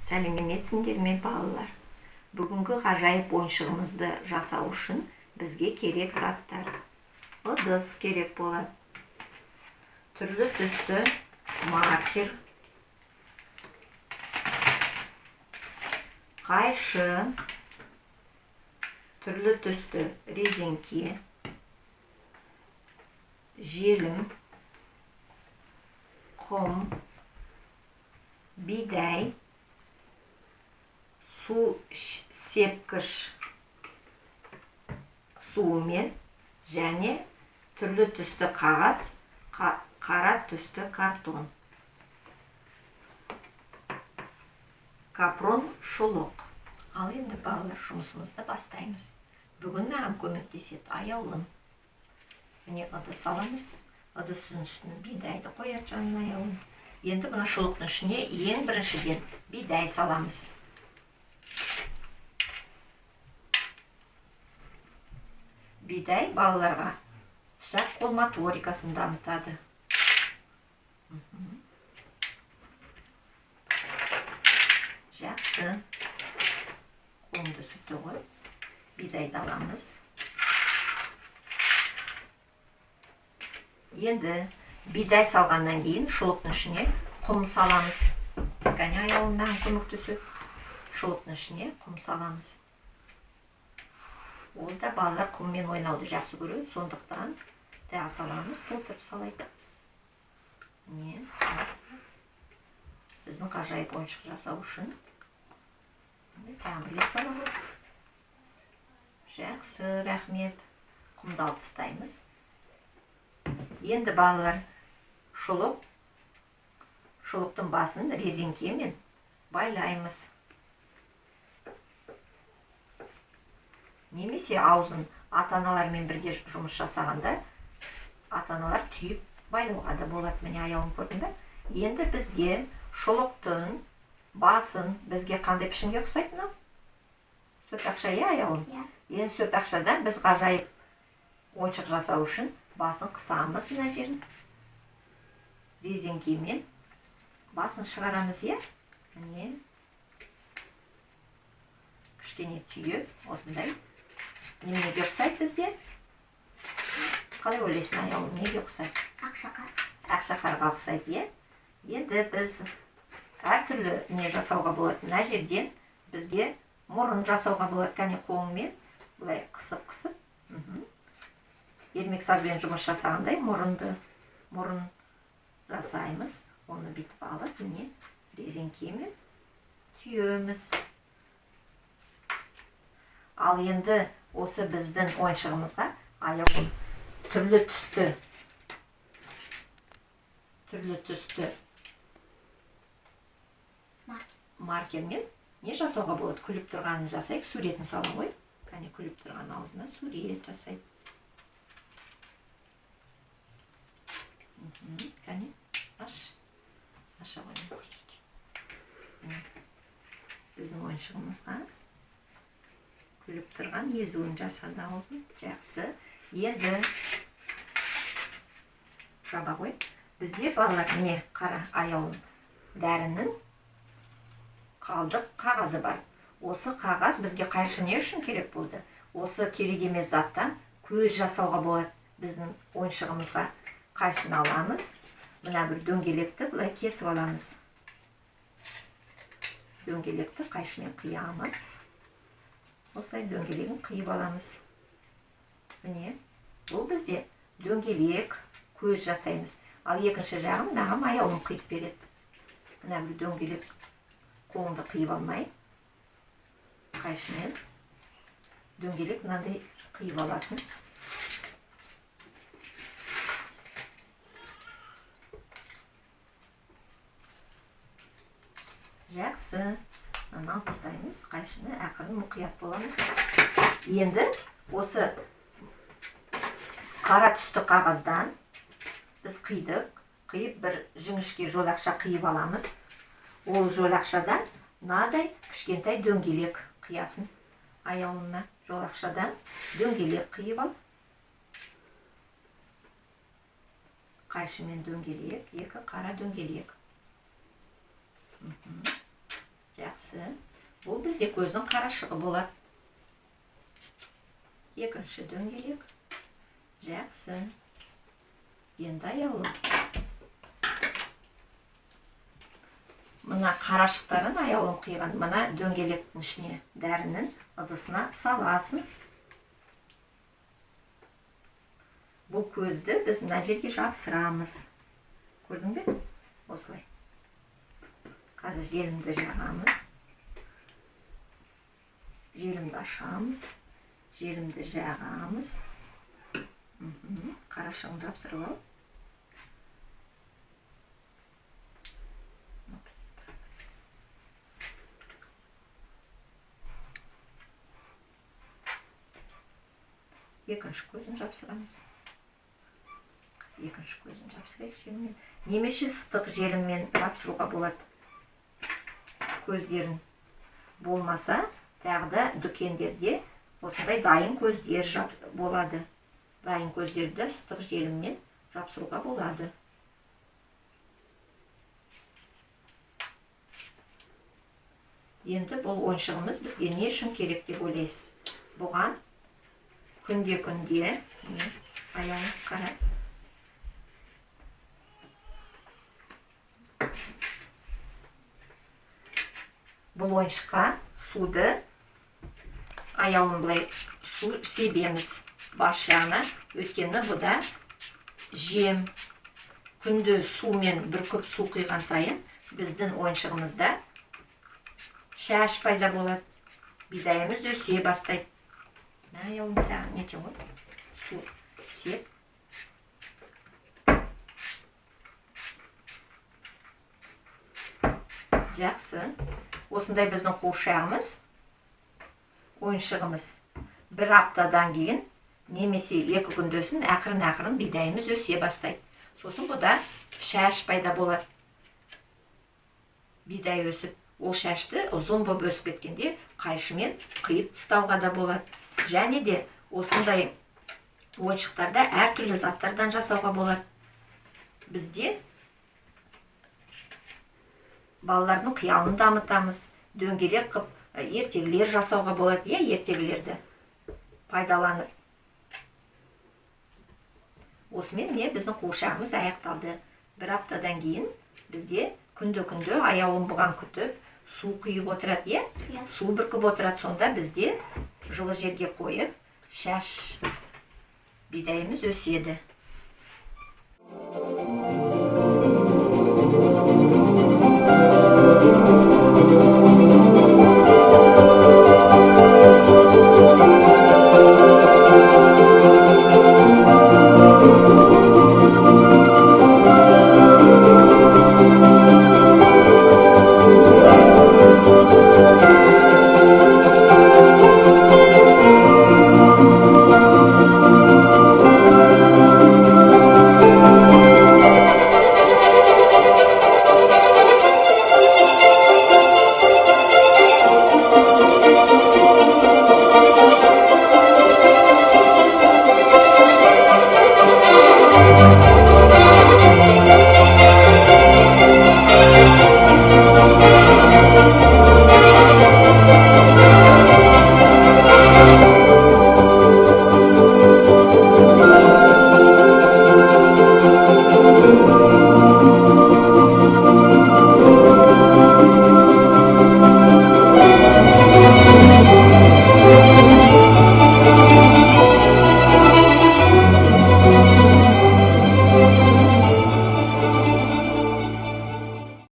Сәлеметсіңдер ме, балалар? Бүгінгі ғажайып ойыншығымызды жасау үшін бізге керек заттар: ыдыс керек болады, түрлі түсті маркер, қайшы, түрлі түсті резеңке, желім, құм, бидай, су сепкіш суымен және түрлі түсті қағаз, қара түсті картон, капрон шұлық. Ал енді, балалар, жұмысымызды бастаймыз. Бүгін маған көмектеседі Аяулым. Міне, ыдыс аламыз. Ыдыстың үстіне бидайды қояды жанына Аяулым. Енді мына шұлықтың ішіне ең біріншіден бидай саламыз. Бидай балаларға ұсақ қол моторикасын дамытады. Жақсы, қолыңды сүрте ғой. Бидайды аламыз. Енді бидай салғаннан кейін шұлықтың ішіне құм саламыз. Кәне, Аяулым, маған көмектеседі. Шұлықтың ішіне құм саламыз. Ол да балалар құммен ойнауды жақсы көреді, сондықтан тағы саламыз, толтырып салайық. Міне, біздің ғажайып ойыншық жасау үшін тағы бір рет сала ғой. Жақсы, рахмет. Құмды алып тастаймыз. Енді, балалар, шұлықтың басын резеңкемен байлаймыз немесе аузын ата аналармен бірге жұмыс жасағанда ата аналар түйіп байлауға да болады. Міне, Аяулым, көрдің бе? Енді бізде шұлықтың басын бізге қандай пішінге ұқсайды мынау? Сопақша, иә, Аяулым? Иә. Енді сопақшадан біз ғажайып ойыншық жасау үшін басын қысамыз, мына жерін резеңкемен басын шығарамыз, иә. Міне, кішкене түйіп, осындай неменеге ұқсайды бізде? Қалай ойлайсың, Аяулым, неге ұқсайды? Ақшақар. Ақшақарға ұқсайды, иә. Енді біз әртүрлі не жасауға болады. Мына жерден бізге мұрын жасауға болады. Кәне, қолыңмен былай қысып қысып, ермек сазбен жұмыс жасағандай мұрын жасаймыз. Оны бүйтіп алып, міне, резеңкемен түйеміз. Ал енді осы біздің ойыншығымызға, Аяулым, түрлі түсті Маркер. маркермен не жасауға болады? Күліп тұрғанын жасайық, суретін сала ғой. Кәне, күліп тұрған аузына сурет жасайық. Кәне, аш, аша ғой, мен көрсетейін. Міне, біздің ойыншығымызға күліп тұрған езуін жасады, аузын. Жақсы, енді жаба ғой. Бізде, балалар, міне, қара, Аяулым, дәрінің қалдық қағазы бар. Осы қағаз бізге қайшы не үшін керек болды? Осы керек емес заттан көз жасауға болады біздің ойыншығымызға. Қайшыны аламыз, мына бір дөңгелекті былай кесіп аламыз. Дөңгелекті қайшымен қиямыз. Осылай дөңгелегін қиып аламыз. Міне, бұл бізде дөңгелек көз жасаймыз. Ал екінші жағын маған Аяулым қиып береді. Мына бір дөңгелек, қолыңды қиып алмай, қайшымен дөңгелек мынандай қиып аласың. Жақсы, мынаны алып тастаймыз. Қайшыны ақырын, мұқият боламыз. Енді осы қара түсті қағаздан біз қидық, қиып, бір жіңішке жолақша қиып аламыз. Ол жолақшадан мынадай кішкентай дөңгелек қиясың, Аяулыма. Жолақшадан дөңгелек қиып ал. Қайшымен дөңгелек, екі қара дөңгелек. Жақсы. Бұл бізде көздің қарашығы болады. Екінші дөңгелек. Жақсы. Енді аяулым. Мына қарашықтарын аяулым қиған мына дөңгелектің ішіне, дәрінің ыдысына саласың. Бұл көзді біз мына жерге жапсырамыз. Көрдің бе? Осылай. Қазір желімді жағамыз. Желімді ашамыз. Желімді жағамыз. Қарашығын жапсырып ал. Екінші көзін жапсырамыз. Екінші көзін жапсырайық желіммен. Немесе ыстық желіммен жапсыруға болады көздерін. Болмаса, тағы да дүкендерде осындай дайын көздер болады. Дайын көздерді ыстық желіммен жапсыруға болады. Енді бұл ойыншығымыз бізге не үшін керек деп ойлайсыз? Бұған күнде-күнде, аяғын қара. Бұл ойыншыққа суды аяулым былай су себеміз бас жағына, өйткені бұда жем. Күнде сумен бүркіп су құйған сайын біздің ойыншығымызда шаш пайда болады, бидайымыз өсе бастайды. Аяулым тағы не ғой? Су сеп. Жақсы. Осындай біздің қуыршағымыз, ойыншығымыз бір аптадан кейін немесе 2 күндесін ақырын-ақырын бидайымыз өсе бастайды. Сосын бұда шаш пайда болады. Бидай өсіп, ол шашты ұзын болып өсіп кеткенде қайшымен қиып тастауға да болады. Және де осындай ойыншықтарда әртүрлі заттардан жасауға болады. Бізде балалардың қиялын дамытамыз, дөңгелек қып ертегілер жасауға болады, ертегілерді пайдаланып. Осымен міне біздің қуыршағымыз аяқталды. Бір аптадан кейін бізде күнде-күнде аяулым бұған күтіп, су құйып отырады, иә? Су бүркіп отырады. Сонда бізде жылы жерге қойып, шаш бидайымыз өседі.